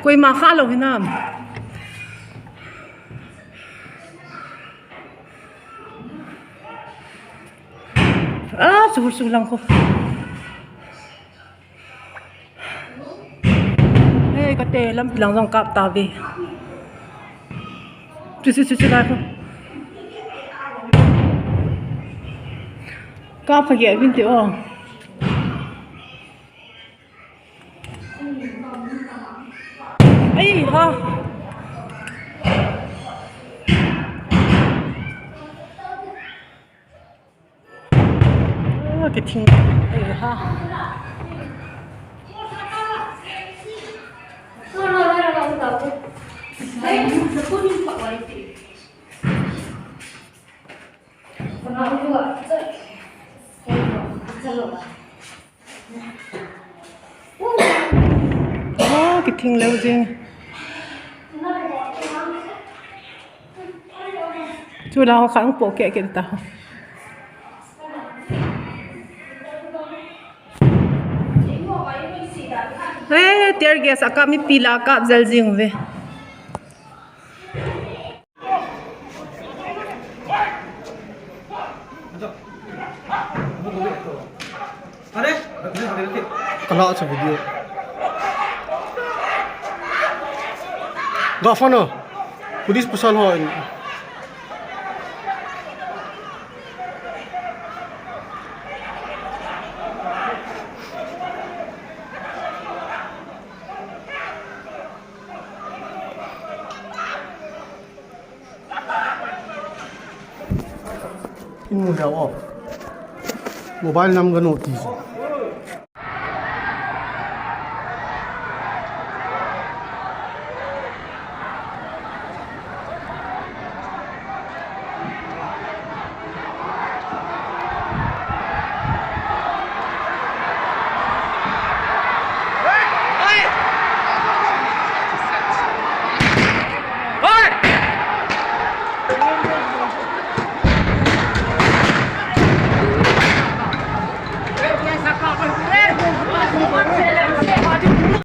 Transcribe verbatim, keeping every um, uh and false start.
Koima kha lou hinam. A, chu, chu lang ko. Hei, kate lampi lang jong kap tave. Chu, chu, chu, chu lai ko. Kap kha ge vin te o. Ai ha. Ah, kithing. Ai ha. Oh, kithing leu jing. Chu la ho kha ang po ke ke ta. Eh, tear gas a kap mipi la kap jel jing ve. Kala sa video. Ga phone. Police pasal ho. Inu hea o. Mobile number no ti.